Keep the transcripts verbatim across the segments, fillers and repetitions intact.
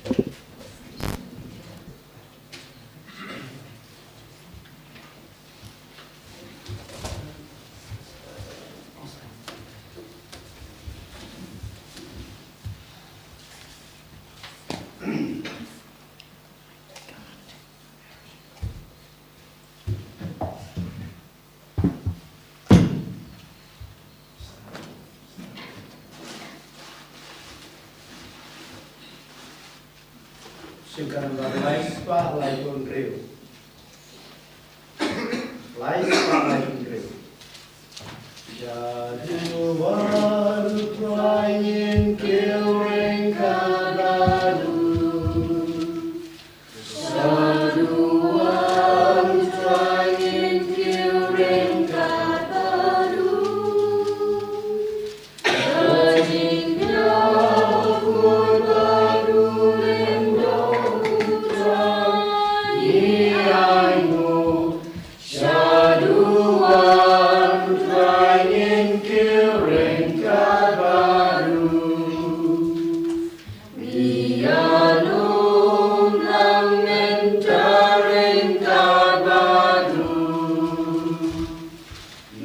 Sngewbha, lai spah lai hynriew. Lai spah lai hynriew. Shaduh Wan, Trai, ngin kiew ryngkat bad u. Shaduh Wan, Trai, ngin kiew ryngkat bad u.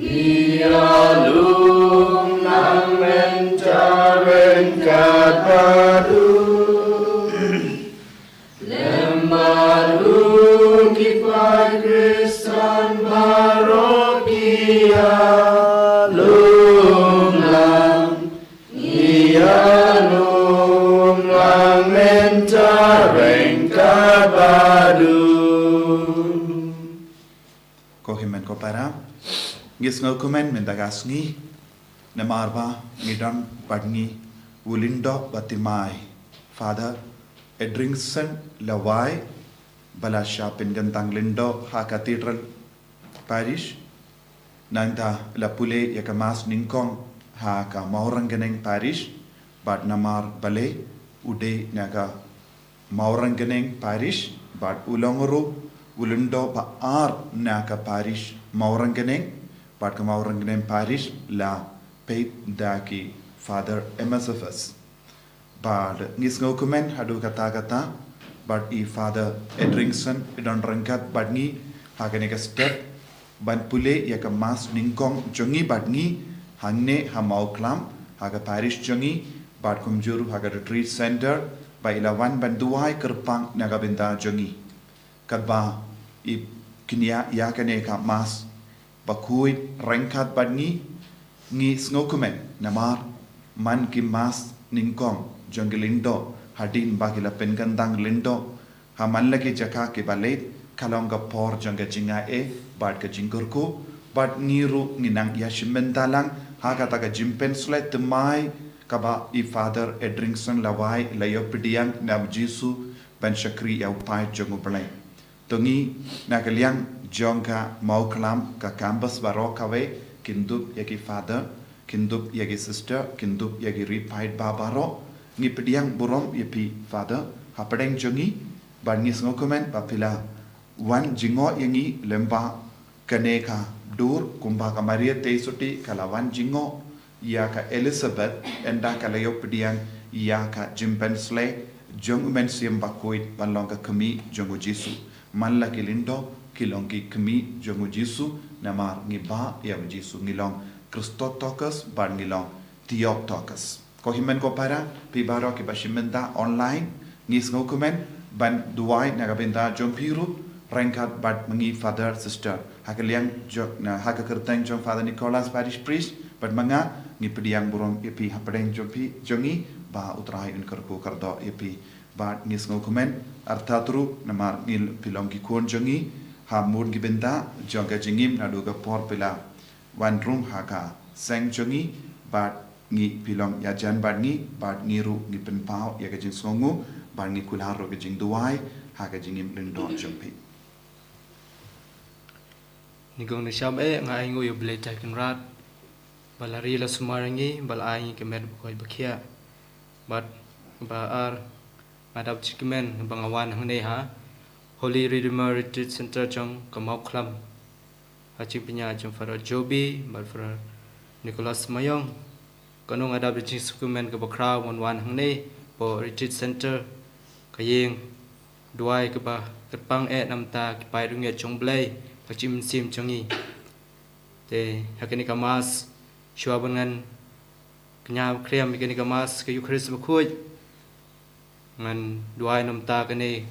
Ïa lum lang mynta ryngkat bad u. Lem bad u ki paid Khristan baroh ki ïa lum lang. Ïa lum lang mynta ryngkat bad u. Ko hynmen ko para, ngi sngewkmen mynta ka sngi, namar ba ngi don bad ngi u lyngdoh ba thymmai, Father Edringson Lawai, ba la shah pynkyntang lyngdoh ha Cathedral Parish. Nangta la pule ïa ka Mass nyngkong ha ka Mawryngkneng Parish, bad namar balei u dei na ka Mawryngkneng Parish, bad u long ruh u lyngdoh ba ar na ka Parish Mawryngkneng, bad ka Mawryngkneng Parish la peit da ki Father M S F S. Bad ngi sngewkmen haduh katta katta, bad i Father Edringson i don ryngkat bad ngi ha kane ka step, ban pule ïa ka Mass nyngkong jong ngi bad ngi, hangne ha Mawklam, ha ka parish jong ngi, bad kumjuh ruh ha ka retreat center, ba i la wan ban duwai kyrpang na ka bynta jong ngi. Katba i kñia ïa kane ka Mass bakhuid ryngkat bad ngi, ngi sngewkmen namar man ki Mass nyngkong jong ki lyngdoh hadien ba ki la pynkyntang lyngdoh ha man la ki jaka kiba leit, ka long ka por jong ka jingaiei bad ka jingkyrkhu, bad ngi ruh ngi nang ïashim bynta lang ha kata ka jingpynsleh thymmai kaba i Father Edringson Lawai la ïoh pdiang na u Jisu ban shakri ïa u paid jong u Blei. To ngi na ka liang jong ka Mawklam ka campus baroh kawei, kin dup ïa ki Father, kin dup ïa ki Sister, kin dup ïa ki ri paidbah baroh, ngi pdiang burom ïa phi Father hapdeng jong ngi, bad ngi sngewkmen ba phi la wan jngoh ïa ngi lyngba kane ka dur, kumba ka Maria Theisotti ka la wan jngoh ïa ka Elizabeth, ynda ka la ïoh pdiang ïa ka jingpynsleh jong u Mynsiem Bakhuid ban long ka kmie jong u Jisu. Man la ki lyngdoh ki long ki kmie jong u Jisu, namar ngi bah ïa u Jisu, ngi long Christotokos bad ngi long Theotokos. Ko hynmen ko para, phi baroh kiba shim bynta online, ngi sngewkmen ban duwai na ka bynta jong phi ruh ryngkat bad ma ngi Father, Sister. Ha ka liang jong, na, ha ka kyrteng jong Father Nicholas, Parish Priest, bad ma nga, ngi pdiang burom ïa phi hapdeng jong phi, jong ngi, ba u Trai un kyrkhu kyrdoh ïa phi. Bad ngi sngewkmen artat ruh namar ngi, phi long ki khun jong ngi ha bun ki bynta jong ka jingim naduh ka por phi la wan rung ha ka seng jong ngi, bad ngi, phi long ïajan bad ngi, bad ngi ruh ngi pynpaw ïa ka jingsngewnguh bad ngi kular ruh ka jingduwai ha ka jingim lyngdoh jong phi. Nyngkong nyngshap eh nga ainguh ïa u Blei Trai Kynrad ba la ri la sumar ïa ngi, ba la ai ngi ka met ba koit ba khiah. Bad ba ar, nga dap jingkmen ba nga wan hangne ha Holy Redeemer Retreat Center jong ka Mawklam, ha jingpynïaid jong Father Joby bad Father Nicholas Mayong. Kano nga dap da jingsngewkmen kaba khraw ban wan hangne hapoh Retreat Center. ka ïing duwai kaba kyrpang eh namar ki paid riewngeit jong U Blei, ka jingim mynsiem jong ngi. Te ha kane ka Mass, shuwa ban ngan kñia khriam ïa kane ka Mass ka Eucharist bakhuid, ngan duwai namar kane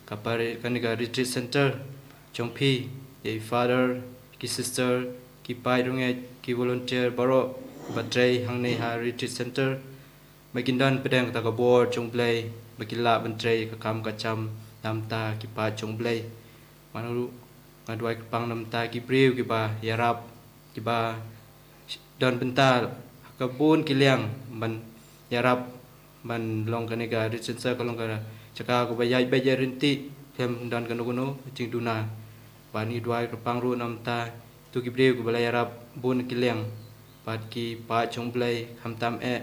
ka pari, kane ka retreat center jong phi, ïa i Father, ki sister, ki paid riewngeit, ki volunteer baroh ba trei hangne ha retreat center, ba kin don pdeng kata ka bor jong U Blei, ba kin lah ban trei ka kam ka jam namar ki paid jong U Blei. Mano ruh nga duwai kyrpang namar ki briew kiba ïarap, kiba don bynta ha ka bun ki liang ban ïarap, ban long kane ka retreat center ka long ka jaka kaba ïaid beit ïaid ryntih, khlem don kano kano ka jingduna. Bad ngi duwai kyrpang ruh namar kito ki briew kiba la ïarap bun ki liang, bad ki paid jong U Blei khamtam eh.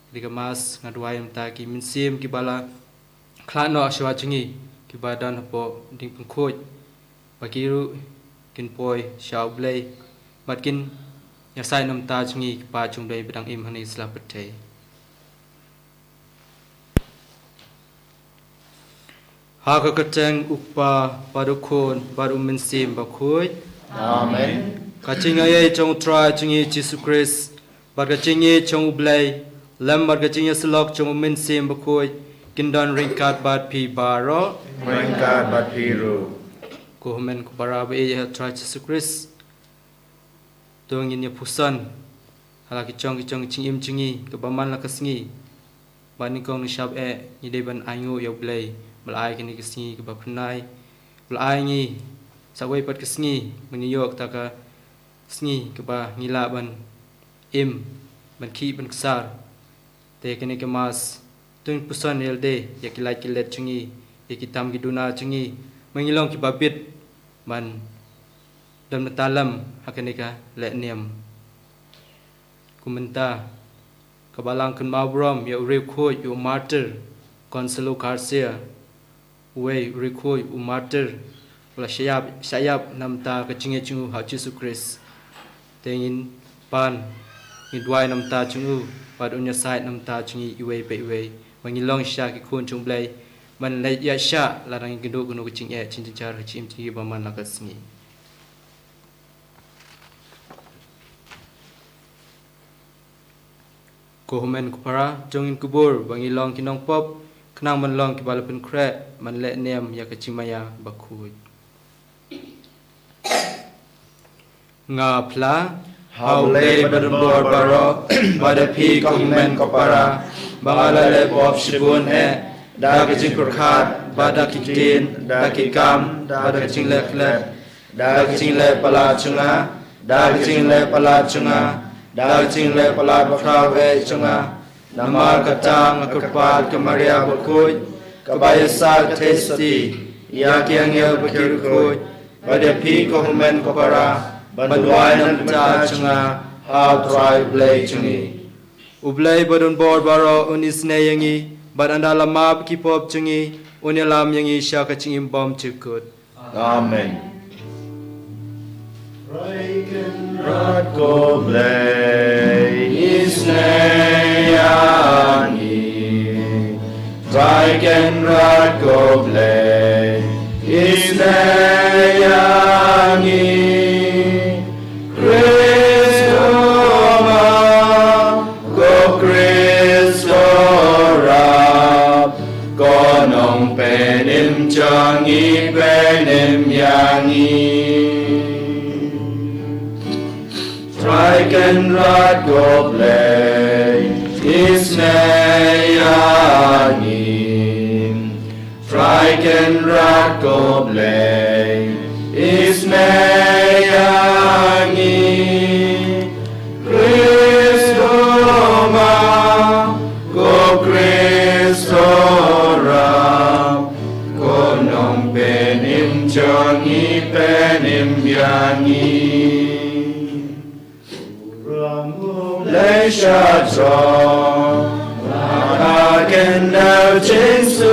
Kane ka Mass nga duwai namar ki mynsiem kiba la khlad noh shuwa jong ngi, kiba don hapoh diengpynkhuid, ba ki ruh kin poi sha U Blei, bad kin ïasaid namar jong ngi ki paid jong U Blei ba dang im hangne sla pyrthei. Ha ka kyrteng U Kpa, bad U Khun, bad U Mynsiem Bakhuid. Amen. Ka jingaiei jong U Trai jong ngi Jisu Khrist, bad ka jingïeit jong U Blei, lem bad ka jingïasyllok jong U Mynsiem Bakhuid, kin don ryngkat bad phi baroh. Ryngkat bad phi ruh. Ko hynmen ko para ba ïeit ha U Trai Jisu Khrist, to ngin ïa puson ha la ki jong ki jong ki jingim jong ngi kaba man la ka sngi. Bad nyngkong nyngshap eh ngi dei ban ainguh ïa U Blei ba la ai kane ka sngi kaba pynai, ba la ai ngi sa kawei pat ka sngi ban ïoh kata ka sngi kaba ngi lah ban im, ban khih, ban ksar. Te kane ka Mass to ngin puson ïa lade, ïa ki lait ki let jong ngi, ïa ki tam ki duna jong ngi, ba ngin long kiba bit ban don bynta lem ha kane ka lehniam. Kum mynta ka Balang Kynmaw Burom ïa u riewkhuid, ïa u martyr Consuelo Garcia, uwei u riewkhuid, u martyr, u la shah ïap, shah ïap namar ka jingngeit jong u ha U Jisu Khrist. Te ngin pan, ngin duwai namar jong u, bad un ïasaid namar jong ngi iwei pa iwei, ba ngin long shisha ki khun jong U Blei ban leit ïaishah lada ngin kynduh kano ka jingeh jingjynjar ha ka jingim jong ngi ba man la ka sngi. Ko hynmen ko para, to ngin kubur ba ngin long ki nongpop, khnang ban long kiba la pynkhreh ban lehniam ïa ka jingmaïa bakhuid. Nga phla ha U Blei Badonbor baroh, bad ïa phi ko hynmen ko para, ba nga la leh pop shibun eh, da ka jingpyrkhat, bad da ki ktien, da ki kam, bad da ka jingleh klet, da ka jingleh palat jong nga, da ka jingleh palat jong nga, da ka jingleh palat bakhraw eh jong nga. Namar kata nga kyrpad ka Maria bakhuid, kaba ïasah ka theisotti, ïa ki angel bad ki riewkhuid, bad ïa phi ko hynmen ko para, ban duwai na ka bynta jong nga ha U Trai U Blei jong ngi. U Blei Badonbor baroh un isynei ïa ngi, bad ynda la map ki pop jong ngi, un ïalam ïa ngi sha ka jingim bymjukut. Amen. Trai Kynrad ko Blei, isynei ïa ngi. Trai Kynrad ko Blei, isynei ïa ngi. Khrist, ko Khrist, ko Rab, ko Nongpynim jong ngi, pynim ïa ngi. Trai Kynrad ko Blei, isynei ïa ngi. Trai Kynrad ko Blei, isynei ïa ngi. Khrist, ko Khrist, ko Rab, ko Nongpynim jong ngi, pynim ïa ngi. Ram U Blei sha jrong, ha ka khyndew jingsuk,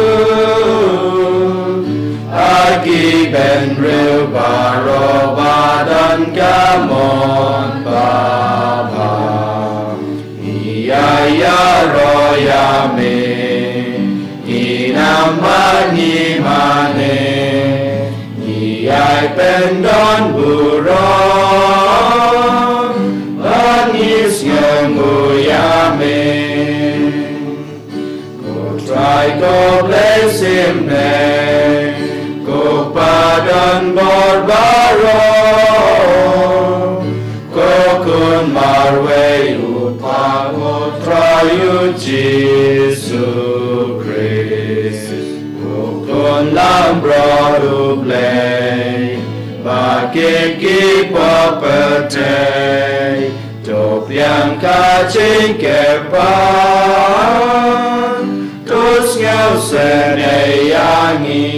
ha ki bynriew baroh ba don ka mon ba bha. Ngi ïa ïaroh ïa me, ngi na ma Don burom, ban ngi sngew nguh ïa me. Ko Trai ko Blei symbai, ko Pa don bor baroh, ko Khun marwei u Kpa, ko Trai u Jisu Khrist, u Khun langbrot u Blei, ba ki ki pop pyrthei, to biang ka jingkyrpad, to sngewsynei ïa ngi.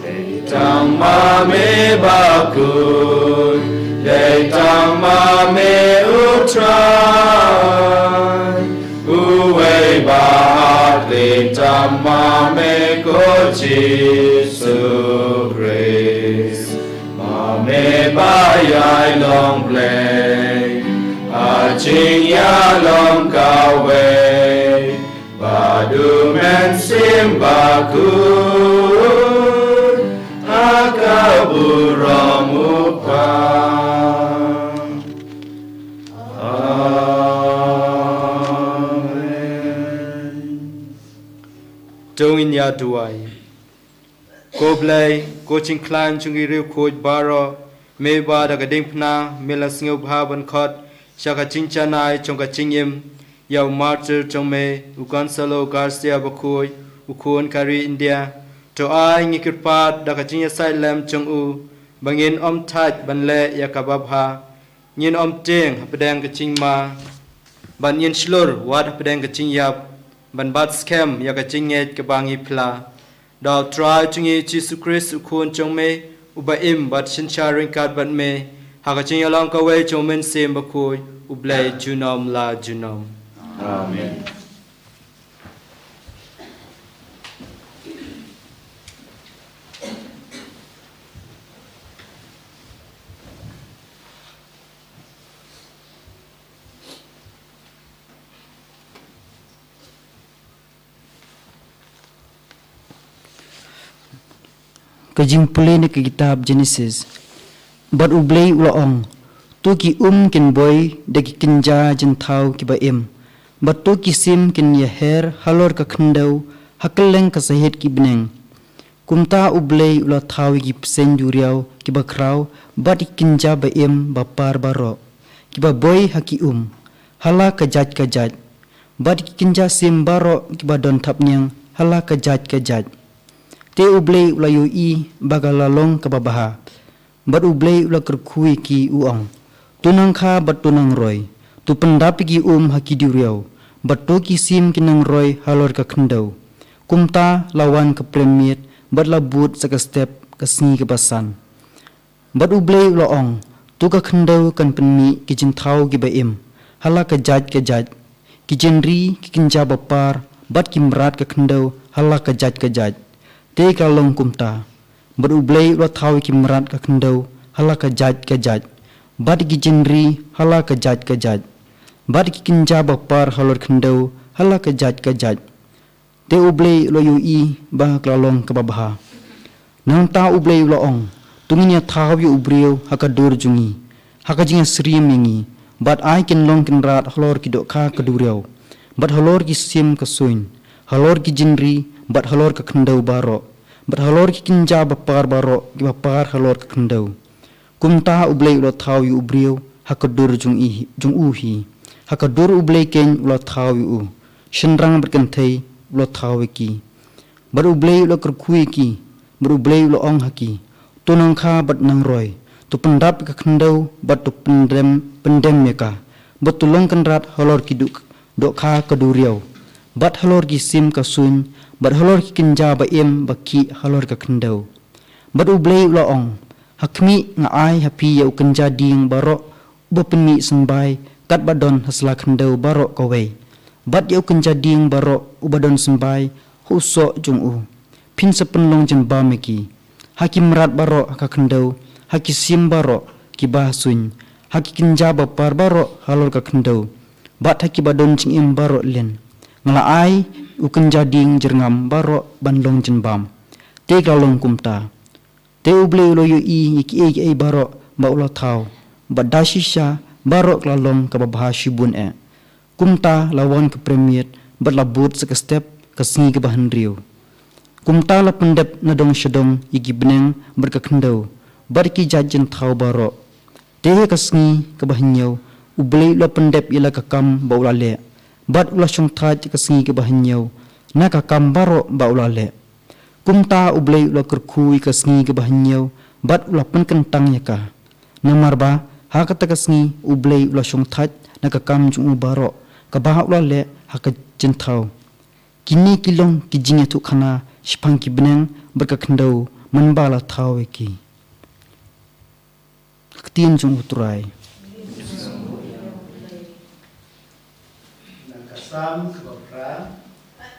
Dei tang ma me ba khuid, dei tang ma me u Trai, uwei ba hakhlieh tang ma me ko Jisu Khrist. Ma me ba ïai long Blei ha jingïalong kawei, ba du mynsiem bakhuid ha ka burom u Kpa. Amen. To ngin ïa duwai. Ko Blei, ko jingkhlaiñ jong ki riewkhuid baroh, me ba da ka diengphna me la sngewbha ban khot sha ka jingjanai jong ka jingim ïa u martyr jong me u Gonzalo Garcia Bakhuid, u khun ka ri India. To ai ngi kyrpad da ka jingïasaid lem jong u ba ngin ym thait ban leh ïa kaba bha, ngin ym tieng hapdeng ka jingma, ban ngin shlur wat hapdeng ka jingïap, ban bat skhem ïa ka jingngeit kaba ngi phla. Da u Trai jong ngi Jisu Khrist u Khun jong me, uba im bad synshar ryngkat bad me ha ka jingïalong kawei jong u Mynsiem Bakhuid, U Blei junom la junom. Amen. Ka jingpule na ka kitab Genesis. Bad U Blei u la ong, to ki um kin boi da ki kynja jingthaw kiba im, bad to ki sim kin ïaher halor ka khyndew ha kylleng ka sahit ki bneng. Kumta U Blei u la thaw ïa ki bseiñ duriaw kiba khraw bad ïa ki kynja ba im ba par baroh, kiba boi ha ki um, ha la ka jait ka jait, bad ïa ki kynja sim baroh kiba don thapniang ha la ka jait ka jait. Te U Blei u la ïohi ba ka la long kaba bha. Bad U Blei u la kyrkhu ïa ki u ong, to nang kha bad to nang roi, to pyndap ïa ki um ha ki duriaw, bad to ki sim kin nang roi halor ka khyndew. Kumta la wan ka prem miet bad la bud sa ka step ka sngi kaba san. Bad U Blei u la ong, to ka khyndew kan pynmih ki jingthaw kiba im ha la ka jait ka jait, ki jingri, ki kynja ba par, bad ki mrad ka khyndew ha la ka jait ka jait. Te ka la long kumta. Bad U Blei u la thaw ïa ki mrad ka khyndew ha la ka jait ka jait, bad ki jingri ha la ka jait ka jait, bad ki kynja ba par halor khyndew ha la ka jait ka jait. Te U Blei u la ïohi ba ka la long kaba bha. Nangta U Blei u la ong, to ngin ïa thaw ïa u briew ha ka dur jong ngi, ha ka jingïasyriem ïa ngi, bad ai kin long kynrad halor ki dohkha ka duriaw, bad halor ki sim ka suiñ, halor ki jingri, bad halor ka khyndew baroh, bad halor ki kynja ba par baroh kiba par halor ka khyndew. Kumta U Blei u la thaw ïa u briew ha ka dur jong i, jong u hi. Ha ka dur U Blei keiñ u la thaw ïa u. Shynrang bad kynthei u la thaw ïa ki. Bad U Blei u la kyrkhu ïa ki. Bad U Blei u la ong ha ki, to nang kha bad nang roi, to pyndap ïa ka khyndew bad to pyndem, pyndem ïa ka, bad to long kynrad halor ki duk, dohkha ka duriaw, bad halor ki sim ka suiñ, bad halor ki kynja ba im ba khih halor ka khyndew. Bad U Blei u la ong, ha khmih, nga ai ha phi ïa u kynja dieng baroh uba pynmih symbai katba don ha sla khyndew baroh kawei, bad ïa u kynja dieng baroh uba don symbai ha u soh jong u. Phin sa pynlong jingbam ïa ki. Ha ki mrad baroh ha ka khyndew, ha ki sim baroh kiba ha suiñ, ha ki kynja ba par baroh halor ka khyndew, bad ha kiba don jingim baroh lin, nga la ai u kynja dieng jyrngam baroh ban long jingbam. Te ka la long kumta. Te U Blei u la ïohi ïa kiei kiei baroh ba u la thaw, bad da shisha baroh ka la long kaba bha shibun eh. Kumta la wan ka premiet bad la bud sa ka step ka sngi kaba hynriew. Kumta la pyndep na dong sha dong ïa ki bneng bad ka khyndew bad ki jait jingthaw baroh. Te ha ka sngi kaba hynñiew U Blei u la pyndep ïa la ka kam ba u la leh, bad u la shongthait ïa ka sngi kaba hynñiew na ka kam baroh ba u la leh. Kumta U Blei u la kyrkhu ïa ka sngi kaba hynñiew bad u la pynkyntang ïa ka. Namar ba ha kata ka sngi U Blei u la shongthait na ka kam jong u baroh kaba u la leh ha ka jingthaw. Kine ki long ki jingïathuhkhana shaphang ki bneng bad ka khyndew mynba la thaw ïa ki. Ka ktien jong U Trai. Na ka Salm kaba phra,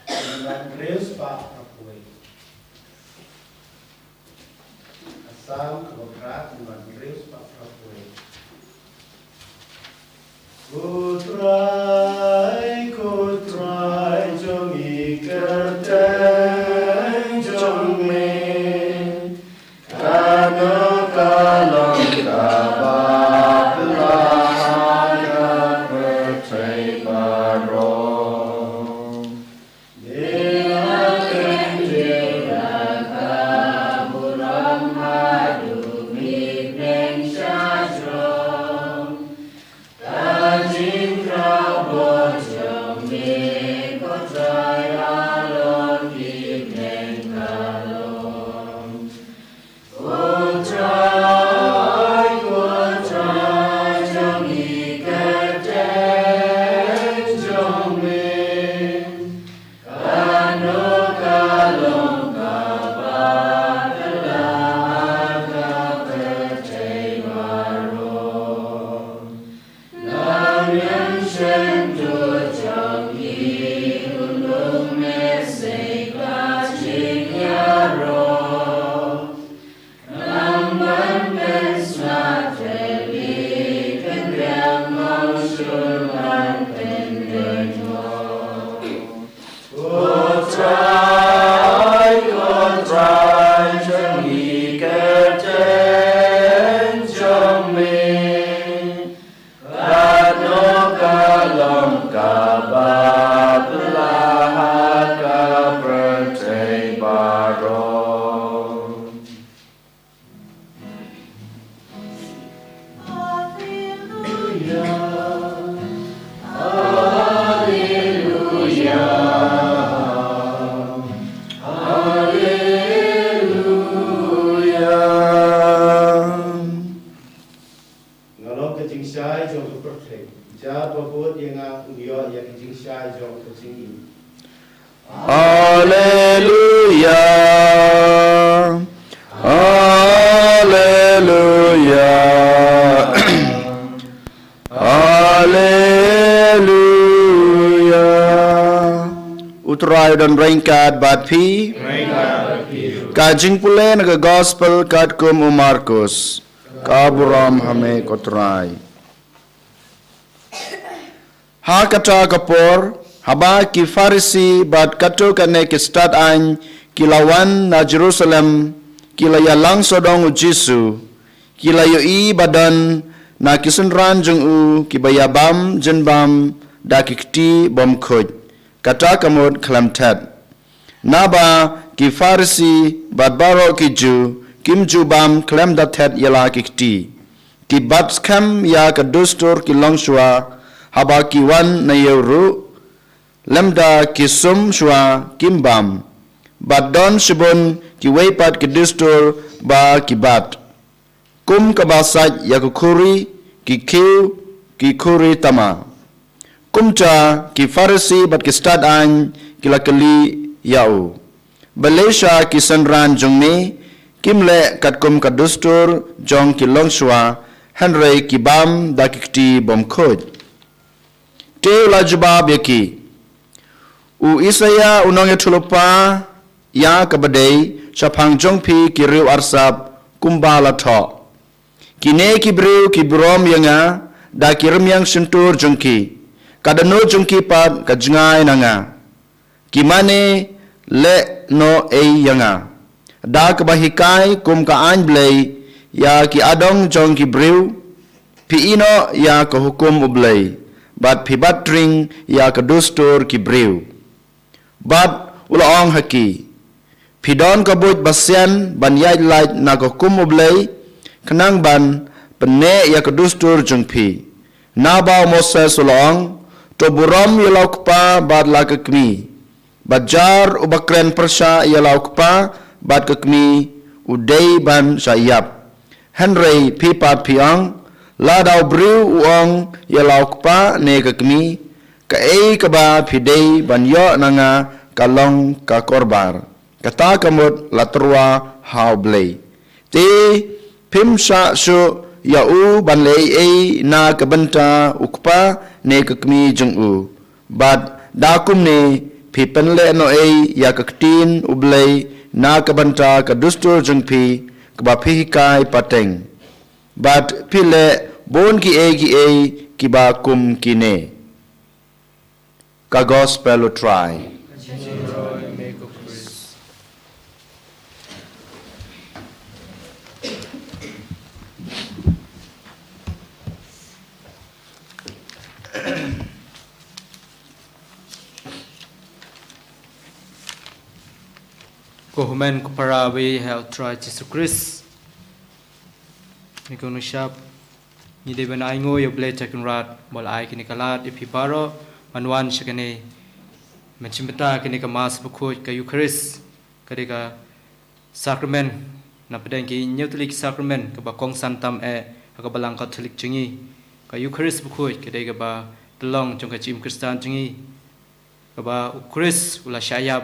ngan wan riewspah phra poi. Ka Salm kaba phra, ngan wan riewspah phra poi. Ko Trai, ko Trai, jong ngi kyrteng jong me. Kano ka long kaba phylla ha ka pyrthei baroh. Dei na ka kyntien ka burom haduh ki bneng sha jrong. Ka jingkhraw bor jong me ko Trai halor ki bneng ka long. Ko Trai, ko Trai, jong ngi kyrteng jong me. Kano ka long kaba phylla ha ka pyrthei baroh. Nongrim shyntur jong ngi un lum me sei ka jingïaroh. Nang ban pynsngewthuh ïa ki khyndiat, nongshun ban pynduh. Ko Trai, ko Trai, jong ngi kyrteng jong me. Kano ka long kaba phylla ha ka pyrthei baroh. Haleluya. Haleluya. Haleluya. Nga long ka jingshai jong ka pyrthei. Ïa uba bud ïa nga un ïoh ïa ka jingshai jong ka jingim. Haleluya. Haleluya. Haleluya. U Trai u don ryngkat bad phi. Ka jingpule na ka gospel katkum u Markus. Ka burom ha me ko Trai. Ha kata ka por, haba ki Pharisi bad katto katne ki stad aiñ ki la wan na Jerusalem, ki la ïalang sawdong u Jisu, ki la ïohi ba don na ki synran jong u kiba ïabam jingbam da ki kti bymkhuid, kata ka mut khlem thet. Naba ki Pharisi bad baroh ki Jiw kim ju bam khlem da thet ïa la ki kti. Ki bat skhem ïa ka dustur ki longshuwa haba ki wan na ïew ruh, lymda ki sum shuwa kim bam. Bad don shibun kiwei pat ki dustur ba ki bat, kum kaba sait ïa ka khuri, ki khiew, ki khuri tama. Kumta ki Pharisi bad ki stad aiñ ki la kylli ïa u, balei sha ki synran jong me kim leh katkum ka dustur jong ki longshuwa, hynrei ki bam da ki kti bymkhuid? Te u la jubab ïa ki, u Isaïah u nongïathuhlypa ïa kaba dei shaphang jong phi ki riew arsap kumba la thoh, kine ki briew ki burom ïa nga da ki rmiang shyntur jong ki, ka dohnud jong ki pat ka jngai na nga. Ki mane lehnohei ïa nga. Da kaba hikai kum ka aiñ Blei ïa ki adong jong ki briew, phi ïehnoh ïa ka hukum U Blei, bad phi bat tring ïa ka dustur ki briew. Bad u la ong ha ki, phi don ka buit basian ban ïaid lait na ka hukum U Blei, khnang ban pynneh ïa ka dustur jong phi. Naba u Moses u la ong, to burom ïa la u kpa bad la ka kmie. Bad jar uba kren pyrshah ïa la u kpa bad ka kmie u dei ban shah ïap. Hynrei phi pat phi ong, lada u briew u ong ïa la u kpa ne ka kmie, kaei kaba phi dei ban ïoh na nga ka long ka korbar. Kata ka mut la tyrwa ha U Blei. Te phim shah shuh ïa u ban leh ei ei na ka bynta u kpa ne ka kmie jong u. Bad da kumne phi pynleh noh ei ïa ka ktien U Blei na ka bynta ka dustur jong phi kaba phi hikai pateng. Bad phi leh bun kiei kiei kiba kum kine. Ka gospel U Trai. Ko hynmen ko para baieit ha U Trai Jisu Khrist. Ngi kong ngi shap. Ngi dei ban ainguh ïa U Blei Trai Kynrad ba u la ai kane ka lad ïa phi baroh ban wan sha kane, ban shim bynta kane ka Mass bakhuid ka Eukharist, ka dei ka sakramen na pdeng ki hynñiew tylli ki sakramen kaba kongsan tam eh ha ka Balang Katholik jong ngi. Ka Eukharist bakhuid ka dei kaba tyllong jong ka jingim Khristan jong ngi, kaba U Khrist u la shah ïap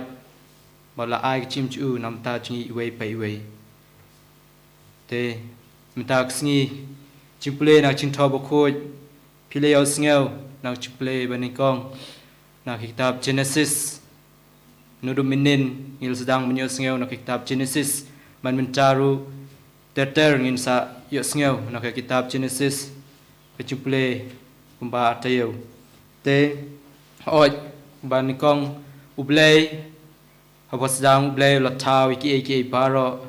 bad u la ai ka jingim jong u na ka bynta jong ngi iwei pa iwei. Te mynta ka sngi, jingpule na ka Jingthaw Bakhuid, phi la ïohsngew na ka jingpule ba nyngkong na ka kitab Jenesis. Naduh mynhynnin ngi la sdang ban ïohsngew na ka kitab Jenesis, bad mynta ruh ter ter ngin sa ïohsngew na ka kitab Jenesis, ka jingpule kumba artaïew. Te hooid, ba nyngkong, U Blei, haba sdang, U Blei u la thaw ïa kiei kiei baroh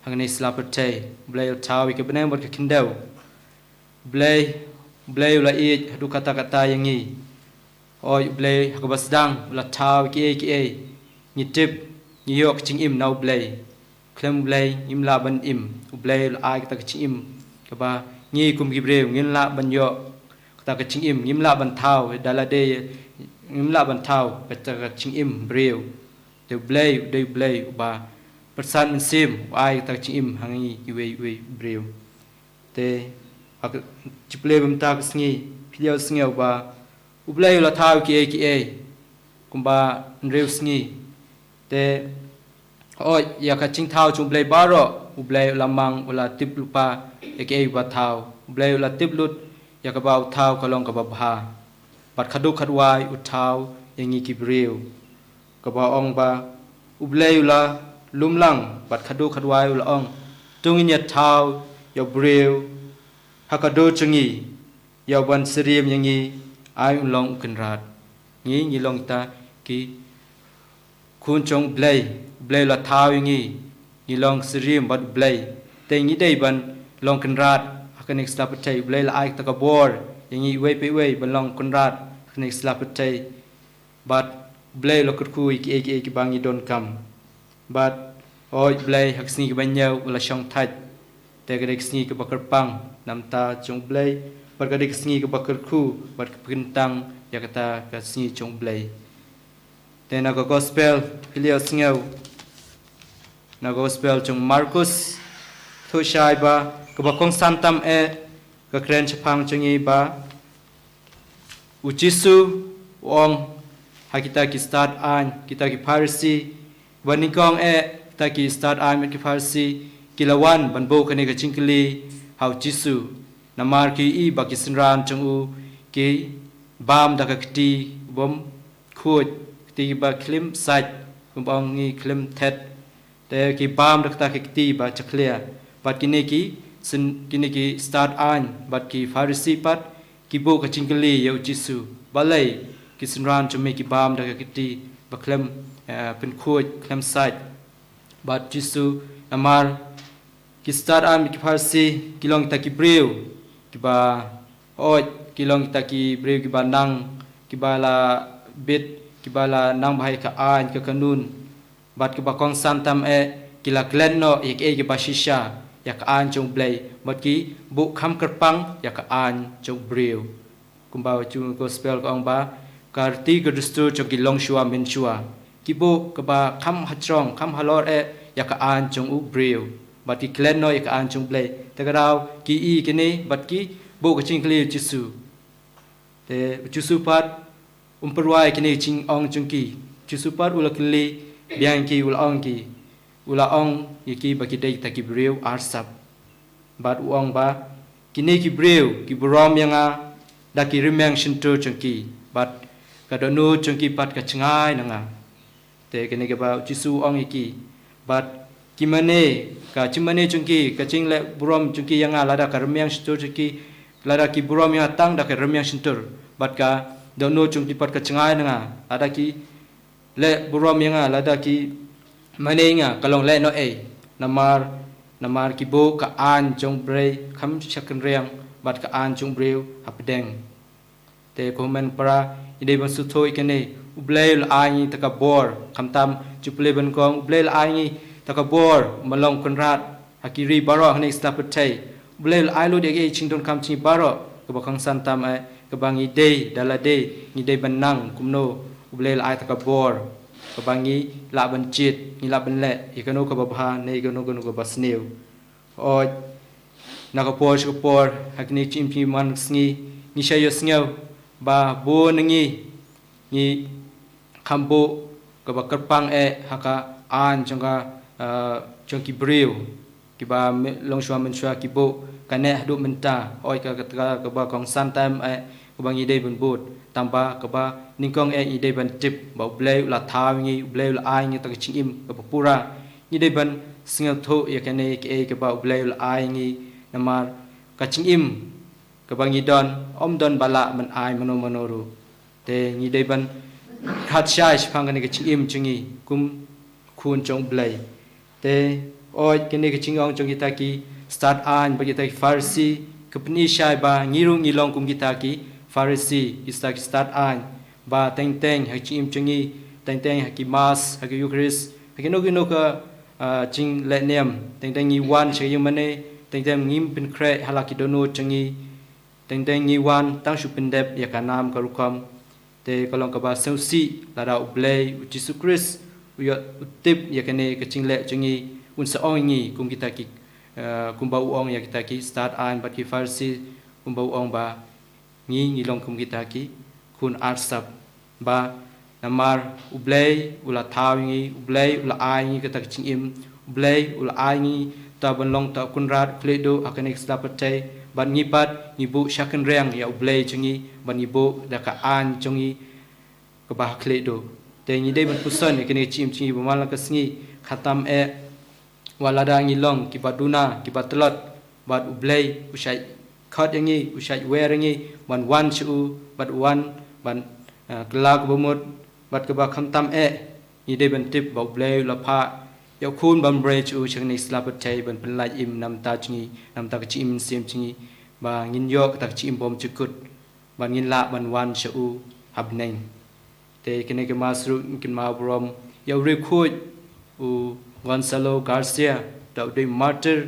hangne sla pyrthei. U Blei u la thaw ïa ka bneng bad ka khyndew. U Blei, U Blei u la ïeit haduh katta katta ïa ngi. Hooid, U Blei ha kaba sdang u la thaw ïa kiei kiei. Ngi tip, ngi ïoh ka jingim na U Blei. Khlem U Blei ngim lah ban im. U Blei u la ai kata ka jingim kaba ngi kum ki briew ngim lah ban ïoh. Kata ka jingim ngim lah ban thaw da lade, ngim lah ban thaw kata ka jingim briew. Te U Blei u dei U Blei uba pyrshang mynsiem, u ai kata ka jingim ha ngi iwei iwei briew. Te ha ka jingpule ba mynta ka sngi, phi la ïohsngew ba U Blei u la thaw kiei kiei kumba hynriew sngi. Te hooid, ïa ka jingthaw jong U Blei baroh, U Blei u la mang, u la tip lypa ïa kiei ba thaw. U Blei u la tip lut ïa kaba u thaw ka long kaba bha. Bad khatduh khatwai u thaw ïa ngi ki briew. Kaba ong ba U Blei u la lum lang, bad khatduh khatwai u la ong, to ngin ïa thaw ïa u briew ha ka dur jong ngi, ïa u ban syriem ïa ngi, ai un long u kynrad. Ngi, ngi long kita ki khun jong U Blei, U Blei u la thaw ïa ngi, ngi long syriem bad U Blei. Te ngi dei ban long kynrad ha kane ka sla pyrthei. U Blei u la ai kata ka bor ïa ngi iwei pa iwei ban long kynrad ha kane ka sla pyrthei. Bad U Blei u la kyrkhu ïa kiei kiei kiba ngi donkam. Bad hooid, U Blei ha ka sngi kaba hynñiew u la shong thait. Te ka dei ka sngi kaba kyrpang na ka bynta jong U Blei, bad ka dei ka sngi kaba kyrkhu, bad ka pynkyntang ïa kata ka sngi jong U Blei. Te na ka gospel, phi la ïohsngew na ka gospel jong u Markus, thoh shai ba kaba kongsan tam eh ka kren shaphang jong ngi ba U Jisu u ong ha kita ki stad aiñ, kita ki Pharisi, ba nyngkong eh kita ki stad aiñ bad ki Pharisi ki la wan ban buh kane ka jingkylli ha U Jisu. Namar ki ïohi ba ki synran jong u ki bam da ka kti bym khuid, kti ba khlem sait, kumba ong ngi khlem thet. Te ki bam da kata ka kti ba jakhlia. Bad kine ki syn-, kine ki stad aiñ bad ki Pharisi pat ki buh ka jingkylli ïa U Jisu. Balei ki synran jong me ki bam da ka kti ba khlem, eh, pynkhuid, khlem sait? Bad Jisu, namar ki stad aiñ bad ki Pharisi ki long kita ki briew kiba, hooid, ki long kita ki briew kiba nang, kiba la bit, kiba la nang bha ïa ka aiñ ka kanun. Bad kiba kongsan tam eh ki la klet noh ïa kiei kiba shisha ïa ka aiñ jong U Blei, bad ki buh kham kyrpang ïa ka aiñ jong u briew. Kumba u Gospel ka ong ba ka riti ka dustur jong ki longshuwa mynshuwa, ki buh kaba kham hajrong kham halor eh ïa ka aiñ jong u briew, bad ki klet noh ïa ka aiñ jong U Blei. Te ka daw ki ïohi kine bad ki buh ka jingkylli ïa u Jisu. Te u Jisu pat um pyrwa ïa kine ki jingong jong ki. U Jisu pat u la kylli biang ïa ki, u la ong ki, u la ong ïa ki ba ki dei kita ki briew arsap. Bad u ong ba kine ki briew ki burom ïa nga da ki rmiang shyntur jong ki, bad ka dohnud jong ki pat ka jngai na nga. Te kane kaba u Jisu u ong ïa ki. Bad ki mane, ka jingmane jong ki, ka jingleh burom jong ki ïa nga lada ka rmiang shyntur jong ki, lada ki burom ïa nga tang da ka rmiang shyntur, bad ka dohnud jong ki pat ka jngai na nga lada ki leh burom ïa nga, lada ki mane ïa nga, ka long lehnohei. Namar, namar ki buh ka aiñ jong U Blei kham sha kynriang, bad ka aiñ jong u briew hapdeng. Te ko hynmen para, ngi dei ban sngewthuh ïa kane, U Blei u la ai ngi ta ka bor. Khamtam ju pule ban kong, U Blei u la ai ngi ta ka bor ban long kynrad ha ki ri baroh hangne sla pyrthei. U Blei u la ai lut ïa ki jingdonkam jong ngi baroh, kaba kongsan tam eh kaba ngi dei da lade, ngi dei ban nang kumno. U Blei u la ai ta ka bor kaba ngi lah ban jied, ngi lah ban leh ïa kano kaba bha ne ïa kano kano kaba sniew. Hooid, na ka por sha ka por, ha kine ki jingim jong ngi man ka sngi, ngi shait ïohsngew ba bun na ngi ngi kham buh kaba kyrpang eh ha ka aiñ jong ka, eh, jong ki briew kiba longshuwa mynshuwa ki buh. Kane haduh mynta, hooid, ka, ka, ka, kaba kongsan tam eh kaba ngi dei ban bud. Tangba kaba nyngkong eh ngi dei ban tip ba U Blei u la thaw ïa ngi, U Blei u la ai ngi ta ka jingim kaba pura. Ngi dei ban sngewthuh ïa kane kaei kaba U Blei u la ai ngi, namar ka jingim kaba ngi don, ym don ba lah ban ai mano mano ruh. Te ngi dei ban khat shai shaphang kane ka jingim jong ngi kum khun jong U Blei. Te, hooid, kane ka jingong jong kita ki stad aiñ bad kita ki Pharisi ka pyni shai ba ngi ruh ngi long kum kita ki Pharisi, kita ki stad aiñ, ba teng teng ha ka jingim jong ngi, teng teng ha ki Mass, ha ki Eucharist, ha kino kino ka, ah, jingleh niam, teng teng ngi wan sha ka ïingmane, teng teng ngim pynkhreh ha la ki dohnud jong ngi. Teng teng ngi wan tang shu pyndep ïa ka nam ka rukom. Te ka long kaba sngewsih lada U Blei, U Jisu Khrist u ïoh, u tip ïa kane ka jingleh jong ngi, un sa ong ïa ngi kum kita ki, eh, kumba u ong ïa kita ki stad aiñ bad ki Pharisi, kumba u ong ba ngi, ngi long kum kita ki khun arsap. Ba namar U Blei u la thaw ïa ngi, U Blei u la ai ngi kata ka jingim, U Blei u la ai ngi ta ban long ta u kynrad u khlieh duh ha kane ka sla pyrthei, bad ngi pat ngi buh sha kynriang ïa U Blei jong ngi, bad ngi buh da ka aiñ jong ngi kaba ha khlieh duh. Te ngi dei ban puson ïa kane ka jingim jong ngi ba man la ka sngi, khamtam eh wat lada ngi long kiba duna, kiba tlot, bad U Blei u shait khot ïa ngi, u shait wer ïa ngi ban wan sha u, bad wan ban, eh, kylla kaba mut, bad kaba khamtam eh ngi dei ban tip ba U Blei u la phah ïa u Khun bymrei jong u sha kane ka sla pyrthei ban pynlait im na ka bynta jong ngi, na ka bynta ka jingim mynsiem jong ngi, ba ngin ïoh kata ka jingim bymjukut, ba ngin lah ban wan sha u ha bneng. Te kane ka Mass ruh ngi kynmaw burom ïa u riewkhuid u Gonçalo Garcia, uta u dei martyr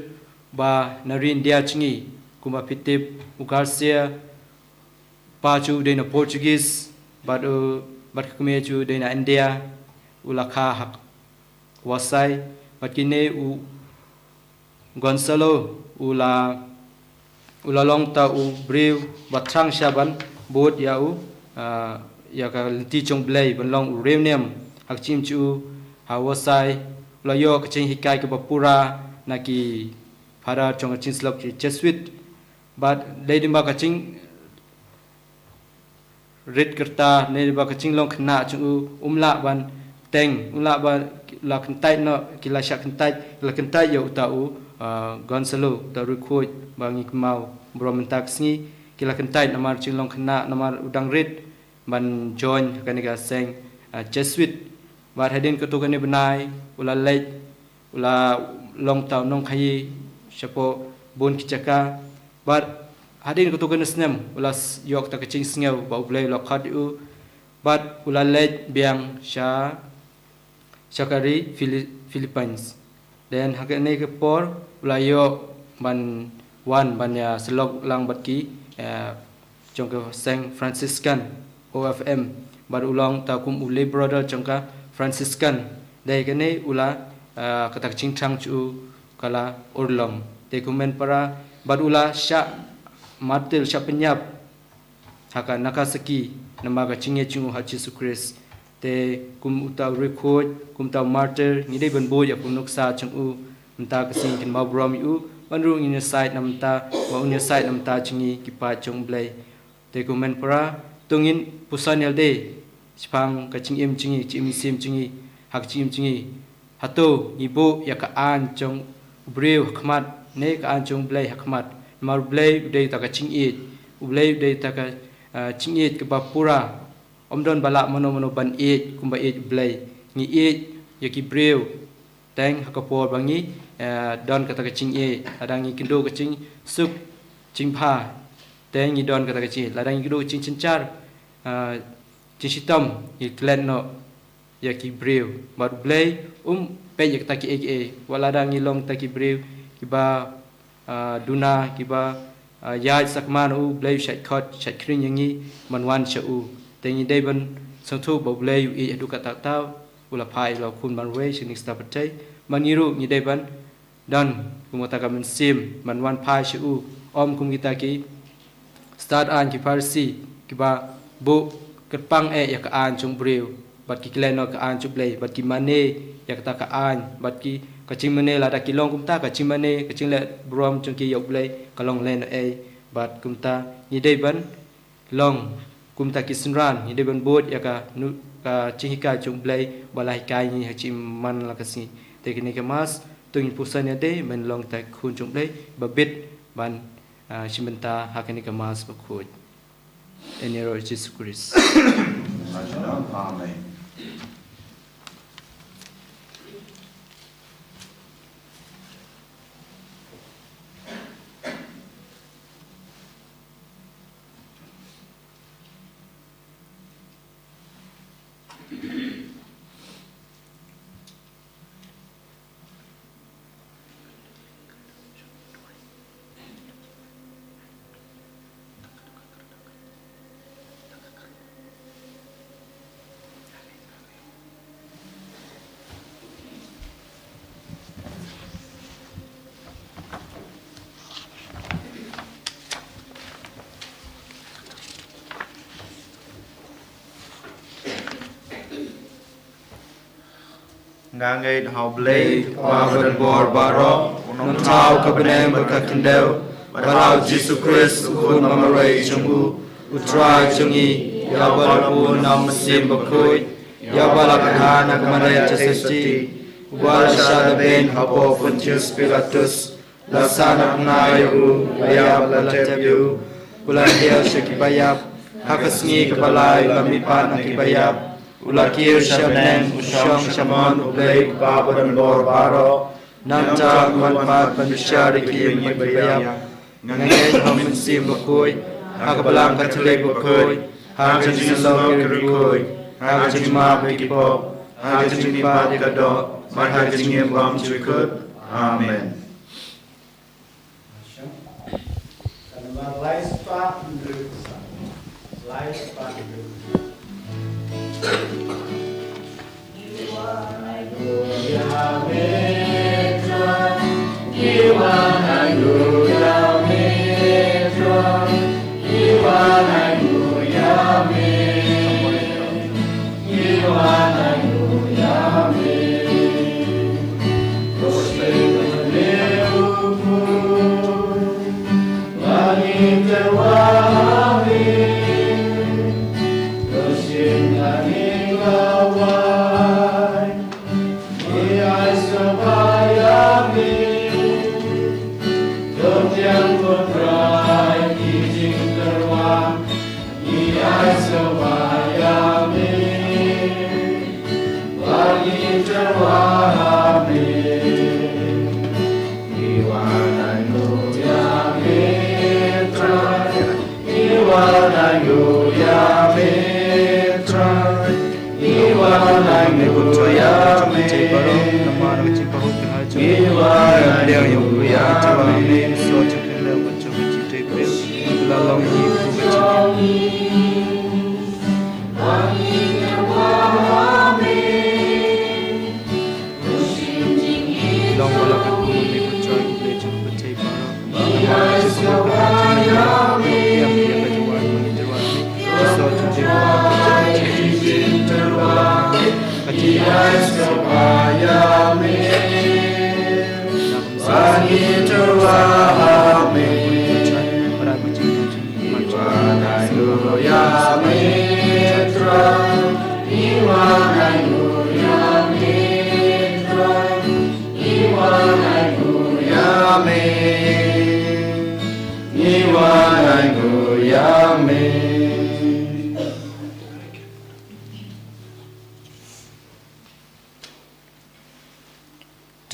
ba na ri India jong ngi. Kumba phi tip, u Garcia, pa jong u dei na Portuguese, bad u, bad ka kmie jong u dei na India, u la kha ha Wasai, bad kine u Gonçalo u la, u la long ta u briew ba thrang sha ban bud ïa u, ah, ïa ka lynti jong U Blei ban long u riewniam ha ka jingim jong u ha Wasai. U la ïoh ka jinghikai kaba pura na ki phadar jong ka jingsyllok ki Jesuit. Bad dei lyngba ka jing rit kyrta, ne ba ka jinglong khynnah jong u, um lah ban teng, um lah ba la kyntait noh, ki la shah kyntait, la kyntait ïa uta u, ah, Gonçalo, uta u riewkhuid ba ngi kynmaw burom mynta ka sngi, ki la kyntait namar jinglong khynnah, namar u dang rit ban join ha kane ka seng, ah, Jesuit. Bad hadien katto katne bnai u la leit u la long uta u nongkhaii shapoh bun ki jaka. Bad hadien katto katne snem u la s-, ïoh kata ka jingsngew ba U Blei u la khot ïa u. Bad u la leit biang sha, sha ka ri Phili-, Philippines. Then ha kane ka por u la ïoh ban wan ban ïa sylok lang bad ki, eh, jong ka seng Franciscan, O F M. Bad u long uta kum u lay brother jong ka Franciscan. Dei kane u la, eh, kata ka jingthrang jong u ka la urlong. Te kumne para, bad u la shah martyr, shah pynïap ha ka Nagasaki namar ka jingngeit jong u ha Jisu Khrist. Te kum uta u riewkhuid, kum uta u martyr, ngi dei ban bud ïa ka nuksa jong u. Mynta ka sngi ngin kynmaw burom ïa u, ban ruh ngin ïasaid na mynta, ba un ïasaid na mynta jong ngi ki paid jong U Blei. Te kumne para, to ngin puson ïalade shaphang ka jingim jong ngi, jingim mynsiem jong ngi, ha ka jingim jong ngi. Hato ngi buh ïa ka aiñ jong u briew ha khmat ne ka aiñ jong U Blei ha khmat? Namar U Blei u dei uta ka jingïeit, U Blei u dei uta ka, ah, jingïeit kaba pura. Ym don ba lah mano mano ban ïeit kumba ïeit U Blei. Ngi ïeit ïa ki briew teng ha ka por ba ngi, eh, don kata ka jingïeit. Lada ngi kynduh ka jingsuk jingbha, teng ngi don kata ka jingïeit. Lada ngi kynduh ka jingsynshar, eh, jingshitom, ngi klet noh ïa ki briew. Bad U Blei um peit ïa kata kiei kiei. Wat lada ngi long kita ki briew kiba, ah, duna, kiba, ah, ïaid sakma na u, U Blei u shait khot, shait khring ïa ngi ban wan sha u. Te ngi dei ban sngewthuh ba U Blei u ïeit haduh katta katta, u la phah ïa la u khun marwei sha kane ka stad pyrthei. Bad ngi ruh ngi dei ban don kum kata ka mynsiem ban wan phai sha u, ym kum kita ki stad aiñ, ki Pharisi, kiba buh kyrpang eh ïa ka aiñ jong u briew, bad ki klet noh ka aiñ jong U Blei, bad ki mane ïa kata ka aiñ, bad ki, ka jingmane, lada ki long kumta, ka jingmane, ka jingleh burom jong ki ïa U Blei ka long lehnohei. Bad kumta ngi dei ban long kumta ki synran, ngi dei ban bud ïa ka nu-, ka jinghikai jong U Blei ba la hikai ngi ha ka jingim man la ka sngi. Te kane ka Mass to ngin puson ïalade ban long kita ki khun jong U Blei ba bit ban, ah, shim bynta ha kane ka Mass bakhuid. Ïa une u Jisu Khrist. Amen. Nga ngeit ha U Blei, Kpa badonbor baroh, u nongthaw ka bneng bad ka khyndew, bad ha U Jisu Khrist, u Khun ba marwei jong u, U Trai jong ngi, ïa uba la bun na U Mynsiem Bakhuid, ïa uba la kynhan ha ka Maria Theisotti, uba la shah da beiñ hapoh Pontius Pilatus, la sah na bnai ïa u, la ïap, la tep ïa u, u la hiar sha kiba ïap, ha ka sngi kaba lai u la mihpat na kiba ïap, u la kiew sha bneng, u shong sha mon U Blei Kpa badonbor baroh. Nangta un wan pat ban bishar ïa ki ïing bad kiba ïap. Nga ngeit ha U Mynsiem Bakhuid, ha ka Balang Katholik bakhuid, ha ka jingïasyllok ki riewkhuid, ha ka jingmap ïa ki pop, ha ka jingmihpat ïa ka doh, bad ha ka jingim bymjukut. Amen. Ba hok ka jong ngi, ba pdiang ïa u, ïa u Trai, me sngewthuh ïa u, ba jong ka jingtrei briew, la long ïa ngi ka jingim. Long ba la kyrkhu ïa me ko Trai, U Blei jong ka pyrthei baroh.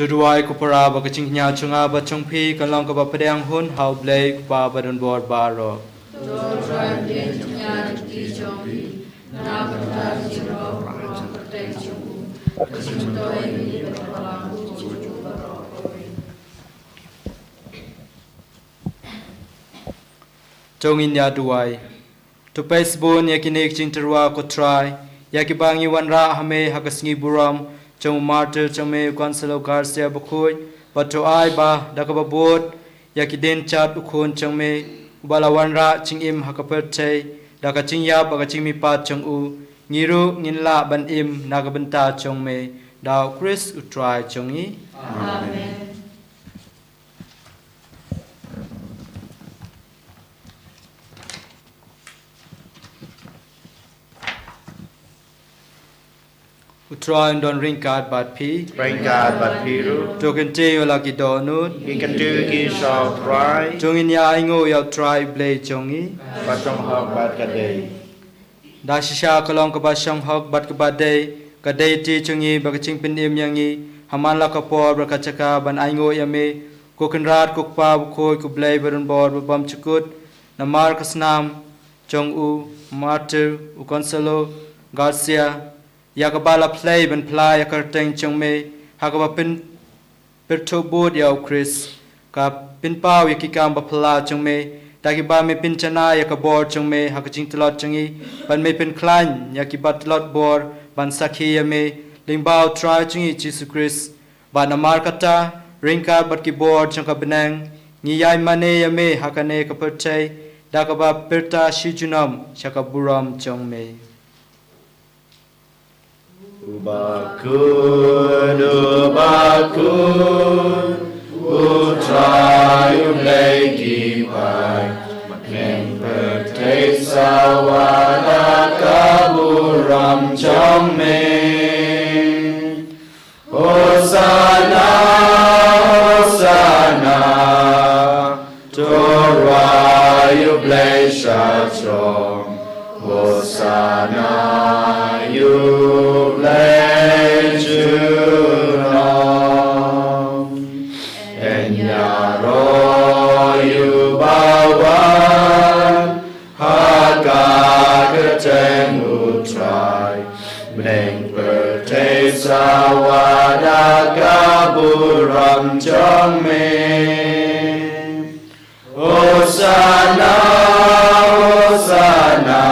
To duwai ko para, ba ka jingkñia jong nga bad jong phi kan long kaba pdiang hun ha U Blei U Kpa badonbor baroh. To Trai, pdiang jingkñia jong phi na ka bynta ka jingïarap ka jong u, ka jingmyntoi ïa ngi bad ka balang jong u baroh. To ngin ïa duwai. To peit bun ïa kine ki jingtyrwa ko Trai, ïa kiba ngi wanrah ha me ha ka sngi burom jong u martir jong me u Consuelo Garcia Bakhuid, bad to ai ba da kaba bud ïa ki dienjat u Khun jong me, uba la wanrah jingim ha ka pyrthei da ka jingïap bad ka jingmihpat jong u, ngi ruh ngin lah ban im na ka bynta jong me, da U Khrist U Trai jong ngi. Amen. U Trai un don ryngkat bad phi. Ryngkat bad phi ruh. To kyntiew ïa la ki dohnud. Ki kyntiew ki sha U Trai. To ngin ïa ainguh ïa U Trai U Blei jong ngi. Ka shong hok bad ka dei. Da shisha ka long kaba shong hok bad kaba dei, ka duty jong ngi bad ka jingpynim ïa ngi ha man la ka por bad ka jaka ban ainguh ïa me, ko Kynrad, ko Kpa bakhuid, ko Blei badonbor babymjukut, namar ka snam jong u martir u Consuelo Garcia, ïa kaba la plie ban phla ïa ka kyrteng jong me, ha kaba pyn pyrthuh bud ïa U Khrist, ka pynpaw ïa ki kam baphylla jong me, da kiba me pynjanai ïa ka bor jong me ha ka jingtlot jong ngi, bad me pynkhlaiñ ïa kiba tlot bor ban sakhi ïa me lyngba U Trai jong ngi Jisu Khrist. Bad namar kata, ryngkat bad ki bor jong ka bneng, ngi ïai mane ïa me ha kane ka pyrthei, da kaba pyrta shi junom sha ka burom jong me. Uba khuid, uba khuid, U Trai U Blei ki paid, bad ïa ka pyrthei sawa da ka burom jong me. Hosanna, Hosanna, to rwai U Blei sha throne. Hosanna ïa U Blei junom. Ïaroh ïa uba wan ha ka kyrteng U Trai. Bad ïa ka pyrthei sawa da ka burom jong me. Hosanna, Hosanna,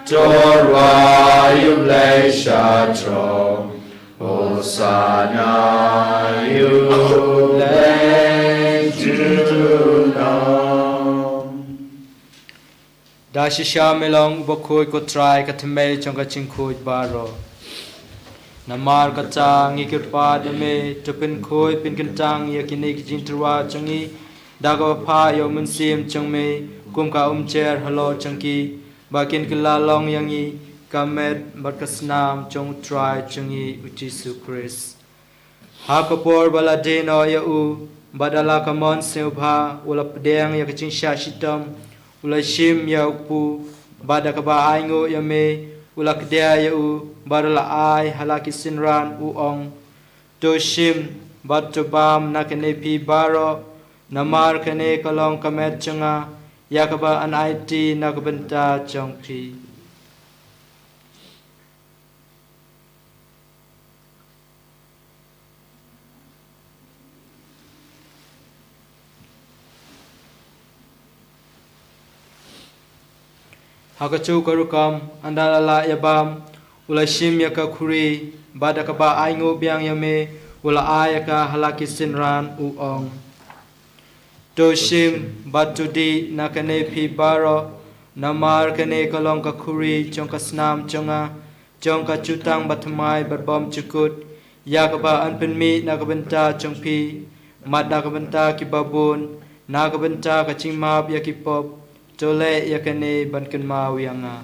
to rwai U Blei sha throne. Hosanna ïa U Blei junom. Da shisha me long uba khuid ko Trai, ka thymmei jong ka jingkhuid baroh. Namar kata ngi kyrpad ïa me, to pynkhuid pynkyntang ïa kine ki jingtyrwa jong ngi, da kaba phah ïa U Mynsiem jong me kum ka umjer halor jong ki, ba kin kylla long ïa ngi ka met bad ka snam jong U Trai jong ngi U Jisu Khrist. Ha ka por ba la die noh ïa u, bad da la ka mon sngewbha, u la pdiang ïa ka jingshah shitom, u la shim ïa u kpu, bad da kaba ainguh ïa me, u la kdiah ïa u, bad da la ai ha la ki synran, u ong: To shim bad to bam na kane phi baroh, namar kane ka long ka met jong nga, ïa kaba yn aiti na ka bynta jong phi. Ha kajuh ka rukom, ynda la lah ïa bam, u la shim ïa ka khuri, bad da kaba ainguh biang ïa me, u la ai ïa ka ha la ki synran, u ong: To shim bad to dih na kane phi baroh, namar kane ka long ka khuri jong ka snam jong nga, jong ka jutang bathymmai bad bymjukut, ïa kaba yn pynmih na ka bynta jong phi bad na ka bynta kiba bun, na ka bynta ka jingmap ïa ki pop. To leh ïa kane ban kynmaw ïa nga.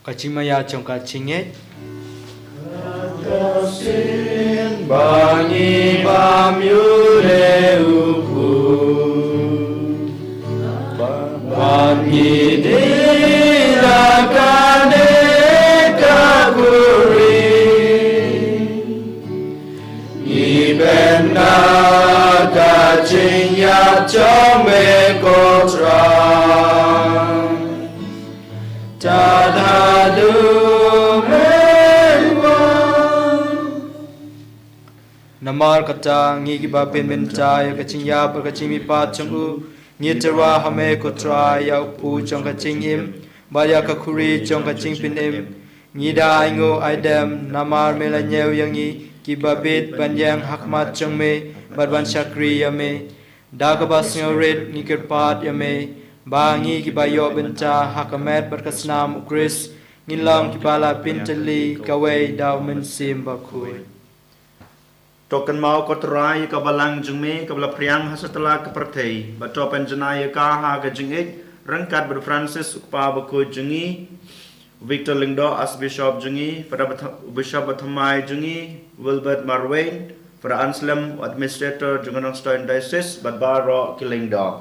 Ka jingmaïa jong ka jingngeit. Ka sien ba ngi bam ïa u khun, ba ngi dih na kane ka khuri. Ngi bynta ka jingïap jong me ko Trai. Tad haduh me wan. Namar kata ngi kiba pynbynta ïa ka jingïap bad ka jingmihpat jong u, ngi tyrwa ha me ko Trai ïa u kpu jong ka jingim bad ïa ka khuri jong ka jingpynim. Ngi da ainguh aidem namar me la ñiew ïa ngi kiba bit ban ïeng ha khmat jong me bad ban shakri ïa me. Da kaba sngewrit ngi kyrpad ïa me ba ngi kiba ïoh bynta ha ka met bad ka snam u Khrist ngin long kiba la pyntylli kawei da u Mynsiem Bakhuid. To kynmaw ko Trai ïa ka balang jong me kaba la phriang ha satlak ka pyrthei, bad to pynjanai ïa ka ha ka jingïeit ryngkat bad u Francis u kpa bakhuid jong ngi, Victor Lyngdoh Archbishop jong ngi, Father Batha-, Bishop bathymmai jong ngi, Wilbert Marwein, Father Anselm, Administrator jong ka Nongstoiñ Diocese, bad baroh ki Lyngdoh.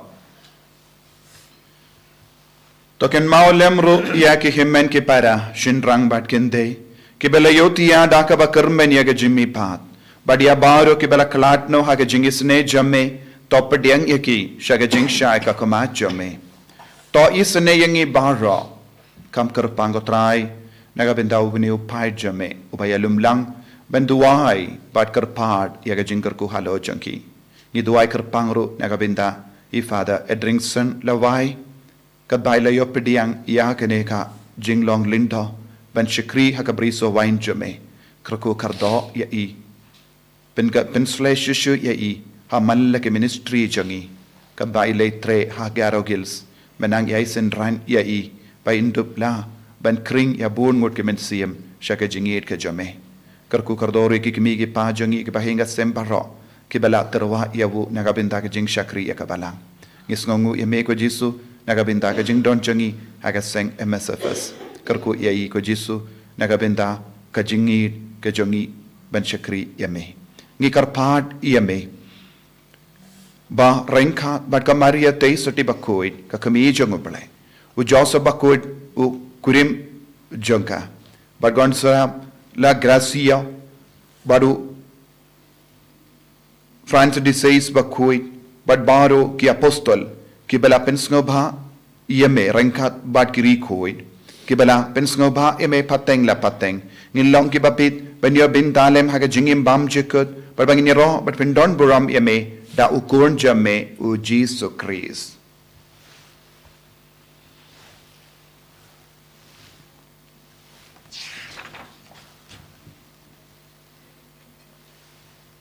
To kynmaw lem ruh ïa ki hynmen ki para, shynrang bad kynthei, kiba la ïohthiah da kaba kyrmen ïa ka jingmihpat, bad ïa baroh kiba la khlad noh ha ka jingisynei jong me, to pdiang ïa ki sha ka jingshai ka khmat jong me. To isynei ïa ngi baroh, kham kyrpang ko Trai, na ka bynta une u paid jong me, uba ïalum lang ban duwai bad kyrpad ïa ka jingkyrkhu halor jong ki. Ngi duwai kyrpang ruh na ka bynta i Father Edringson Lawai, katba i la ïoh pdiang ïa kane ka jinglong lyngdoh ban shakri ha ka bri sohwain jong me. Kyrkhu kyrdoh ïa i, pyn-, ka pynsleh shuh shuh ïa i ha man la ki ministry jong i, katba i leit treh ha Garo Hills. Mynta ïa i synran ïa i ba in dup lah ban khring ïa bun ngut ki mynsiem sha ka jingïeit ka jong me. Kyrkhu kyrdoh ruh ïa ki kmie ki kpa jong i kiba ha ïing ha sem baroh kiba la tyrwa ïa u na ka bynta ka jingshakri ïa ka balang. Ngi sngewnguh ïa me ko Jisu na ka bynta ka jingdon jong i ha ka seng M S F S. Kyrkhu ïa i ko Jisu na ka bynta ka jingïeit ka jong i ban shakri ïa me. Ngi kyrpad ïa me ba ryngkat bad ka Maria Theisotti bakhuid, ka kmie jong u Blei, u Joseph bakhuid, u kurim jong ka, bad Gonzalo Gracia, bad u Francis de Sales bakhuid, bad baroh ki apostol kiba la pynsngewbha ïa me ryngkat bad ki riewkhuid kiba la pynsngewbha ïa me pateng la pateng, ngin long kiba bit ban ïoh bynta lem ha ka jingim bymjukut, bad ba ngin ïaroh bad pyndonburom ïa me da u Khun jong me u Jisu Khrist.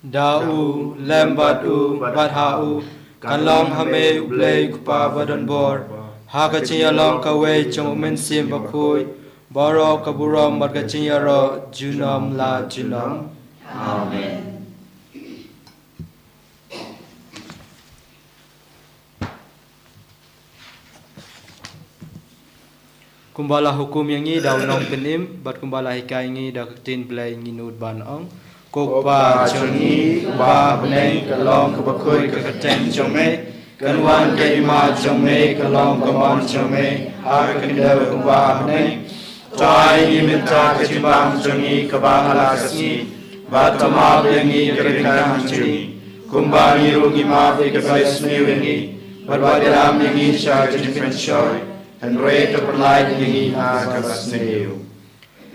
Da u, lem bad u, bad ha u, kan long ha me u Blei u Kpa badonbor, ha ka jingïalong kawei jong u Mynsiem Bakhuid, baroh ka burom bad ka jingïaroh junom la junom. Amen. Kumba la hukum ïa ngi da u Nongpynim, bad kumba la hikai ngi da ka ktien Blei, ngi nud ban ong: Ko Kpa jong ngi uba ha bneng, ka long kaba khuid ka kyrteng jong me, kan wan ka hima jong me, ka long ka mon jong me ha ka khyndew kumba ha bneng. To ai ngi mynta ka jingbam jong ngi kaba ha la ka sngi, bad to map ïa ngi ki ryngkang jong ngi, kumba ngi ruh ngi map ïa kiba isniew ïa ngi, bad wat ïalam ïa ngi sha ka jingpynshoi, hynrei to pynlait ïa ngi na ka basniew.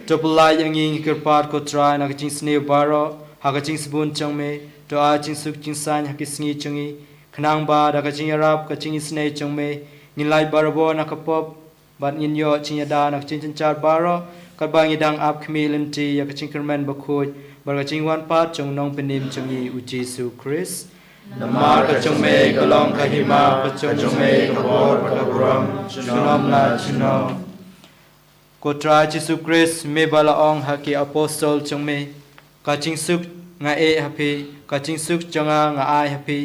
To pyllait ïa ngi ngi kyrpad ko Trai na ka jingsniew baroh ha ka jingsbun jong me. To ai jingsuk jingsaiñ ha ki sngi jong ngi, khnang ba da ka jingïarap ka jingisynei jong me ngin lait barabor na ka pop bad ngin ïoh jingïada na ka jingjynjar baroh, katba ngi dang ap khmih lynti ïa ka jingkyrmen bakhuid bad ka jingwan pat jong u Nongpynim jong ngi u Jisu Khrist. Namar ka jong me ka long ka hima, ka jong me ka bor bad ka burom junom la junom. Ko Trai Jisu Khrist, me ba la ong ha ki apostol jong me, ka jingsuk nga ai ha phi, ka jingsuk jong nga nga ai ha phi.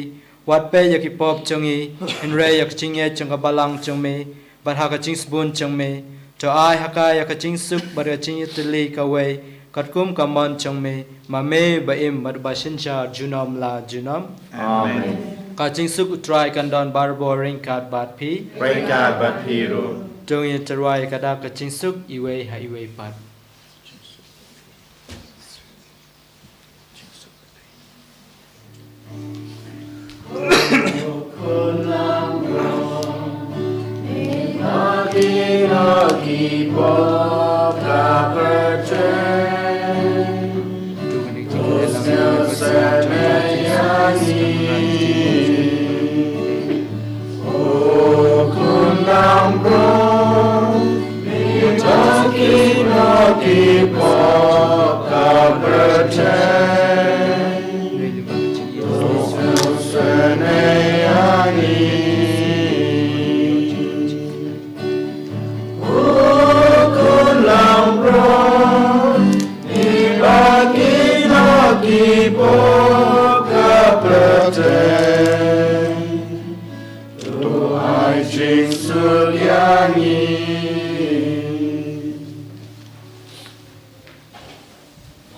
Wat peit ïa ki pop jong ngi, hynrei ïa ka jingngeit jong ka balang jong me bad ha ka jingsbun jong me. To ai ha ka ïa ka jingsuk bad ka jingïatylli kawei katkum ka mon jong me, ma me ba im bad ba synshar junom la junom. Amen. Ka jingsuk u Trai kan don barabor ryngkat bad phi. Ryngkat bad phi ruh. To ngin tyrwa ïa ka dak ka jingsuk iwei ha iwei pat.